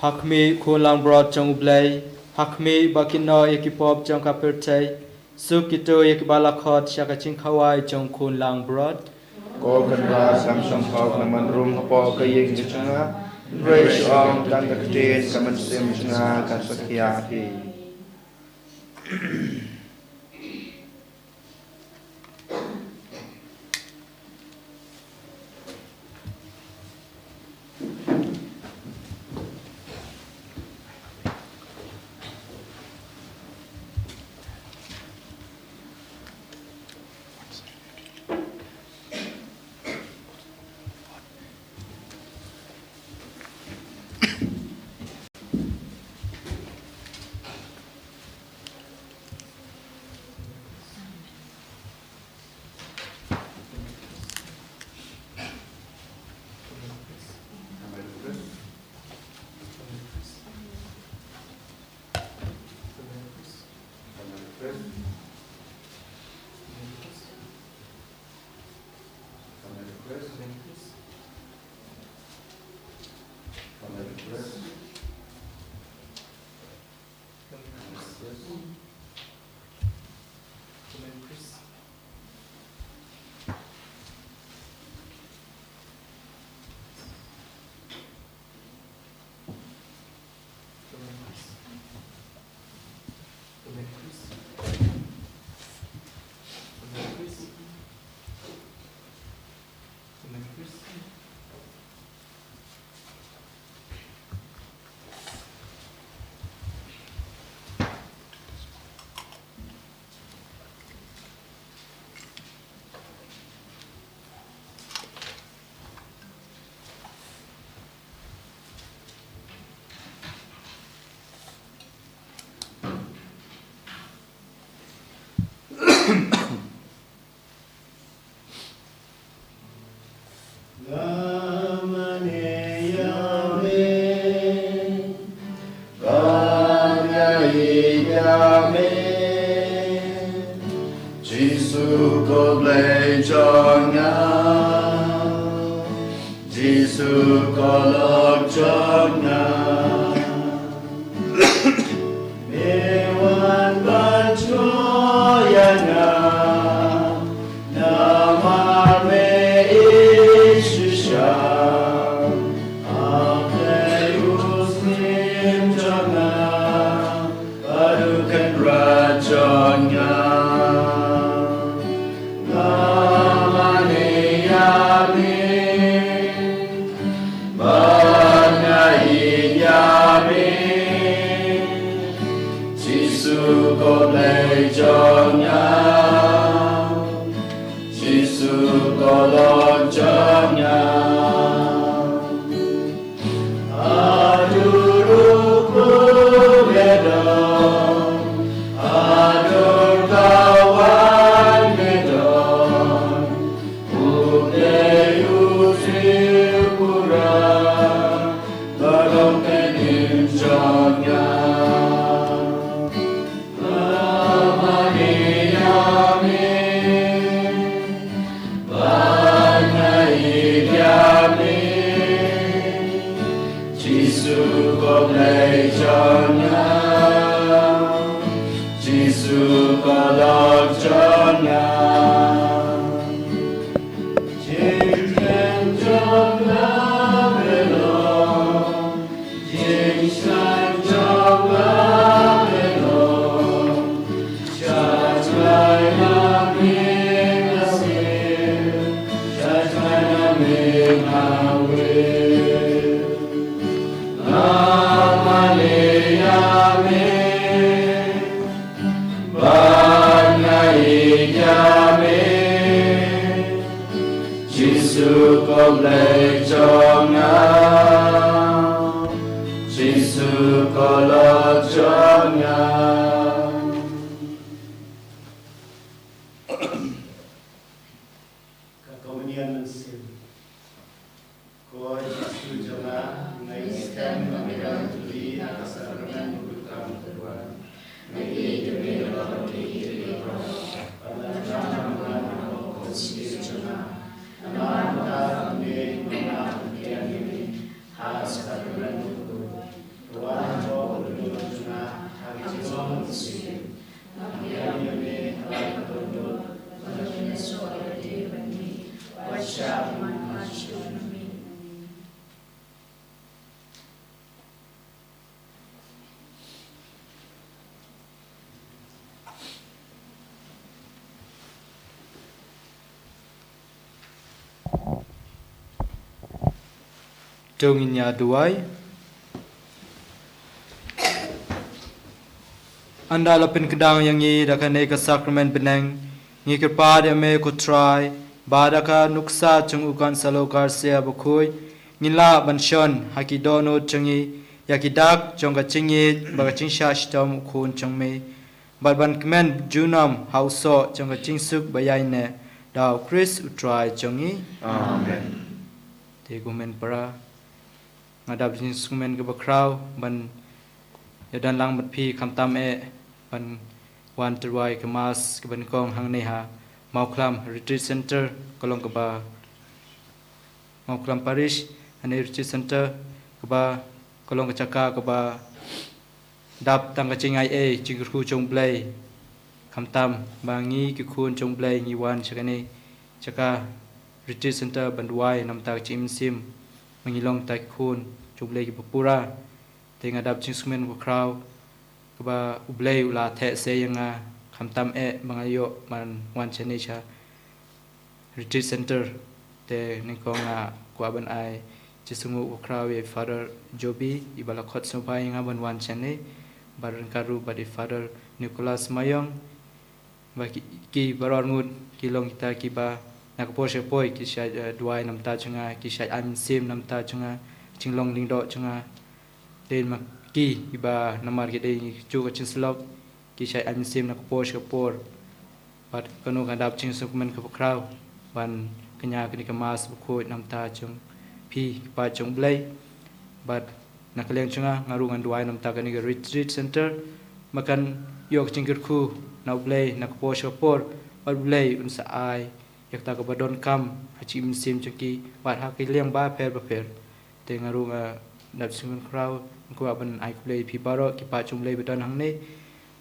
Ha khmih khun langbrot jong U Blei, ha khmih ba kin noh ïa ki pop jong ka pyrthei, suk kito ïa kiba la khot sha ka jingkhawai jong khun langbrot. Ko Kynrad, ngam shym hok namar rum hapoh ka ïing ka jong nga, hynrei shu ong tang da ka ktien ka mynsiem jong nga kan sa khia hi. Jisu ko Blei jong nga, Jisu ko lok jong nga. Me wan ban sngewthuh ïa nga, namar me ïeit shisha. Hapdeng u syiem jong nga bad u Kynrad jong nga, nga mane ïa me ba Blei jong nga, Jisu ko Lord jong nga. Haduh ruh pule don, haduh kawan me don. U Blei u Tripura, ba long pynïaid jong nga. Ba nga ïeit ïa me, ba nga ïeit ïa me. Jisu ko Blei jong nga, Jisu ko Lord jong nga. Jingkren jong nga me long, jingkren jong nga me long. Sha jngai na me nga sngewsih, sha jngai na me nga wei. Nga mane ïa me, ba nga ïeit ïa me. Jisu ko Blei jong nga, Jisu ko Lord jong nga. Ka Komunion Mynsiem. Ko Jisu jong nga, nga ïohsngew ba me don ha ka sakramen bakhuid kaba kordor. Nga ïeit ïa me na ka bynta ki baroh. Ba la jam bad ko Jisu jong nga, namar ba me, nga ïeit ïa me ha ka sakramen bakhuid. Wan ko Komunion jong nga ha ka jinglong mynsiem. To ngin ïa duwai. Ynda la pynkdang ïa ngi da kane ka sakramen bneng, ngi kyrpad ïa me ko Trai, ba da ka nuksa jong u Khun Salokar Sia Bakhuid, ngin lah ban shon ha ki dohnud jong ngi ïa ki dak jong ka jingïeit bad ka jingshah shitom u Khun jong me, bad ban kmen junom ha u soh jong ka jingsuk ba ïaineh, da u Khrist u Trai jong ngi. Amen. Te kumne para, nga dap jingsngewkmen kaba khraw ban ïadon lang bad phi, khamtam eh ban wan tyrwa ïa ka Mass kaba nyngkong hangne ha Mawkhlam Retreat Center, ka long kaba Mawkhlam Parish, hangne Retreat Center, kaba, ka long ka jaka kaba dap tang ka jingai ei, jingkyrkhu jong u Blei. Khamtam ba ngi ki khun jong u Blei ngi wan sha kane jaka Retreat Center ban duwai namar ka jingim mynsiem, ba ngi long kita ki khun jong u Blei kiba pura. Te nga dap jingsngewkmen ba khraw, kaba u Blei u la theh se ïa nga, khamtam eh ba nga ïoh ban wan shane sha Retreat Center. Te nyngkong nga kwah ban ai jingsngewnguh ba khraw ïa i Father Joby, iba la khot sngewbha ïa nga ban wan shane, bad ryngkat ruh bad i Father Nicholas Mayong, ba ki, ki baroh arngut ki long kita kiba na ka por sha ka por ki shait, eh, duwai namar jong nga, ki shait ai mynsiem namar jong nga, jinglong lyngdoh jong nga. Te ma ki, kiba namar ki dei ki ju ka jingsyllok, ki shait ai mynsiem na ka por sha ka por. Bad kano ka dap jingsngewkmen kaba khraw ban kñia kane ka Mass bakhuid namar jong phi ki paid jong u Blei. Bad na ka liang jong nga, nga ruh ngan duwai namar kane ka Retreat Center, ba kan ïoh ka jingkyrkhu na u Blei na ka por sha ka por, bad u Blei un sa ai ïa kata kaba donkam ha ka jingim mynsiem jong ki, bad ha ki liang bapher bapher. Te nga ruh nga dap jingsngewkmen khraw, nga kwah ban ai khublei ïa phi baroh ki paid jong u Blei ba don hangne,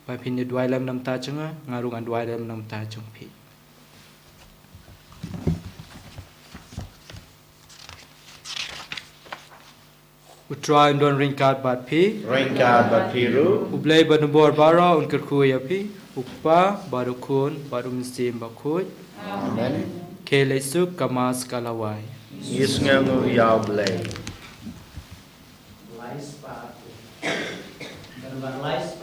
ba phin ïa duwai lem namar jong nga, nga ruh ngan duwai lem namar jong phi. U Trai un don ryngkat bad phi. Ryngkat bad phi ruh. U Blei ba don bor baroh un kyrkhu ïa phi, u Kpa bad u Khun bad u Mynsiem Bakhuid. Amen. Khublei shibun, ka Mass ka la wai. Ïa sngewnguh ïa u Blei. Lai spah. Kan ba lai spah.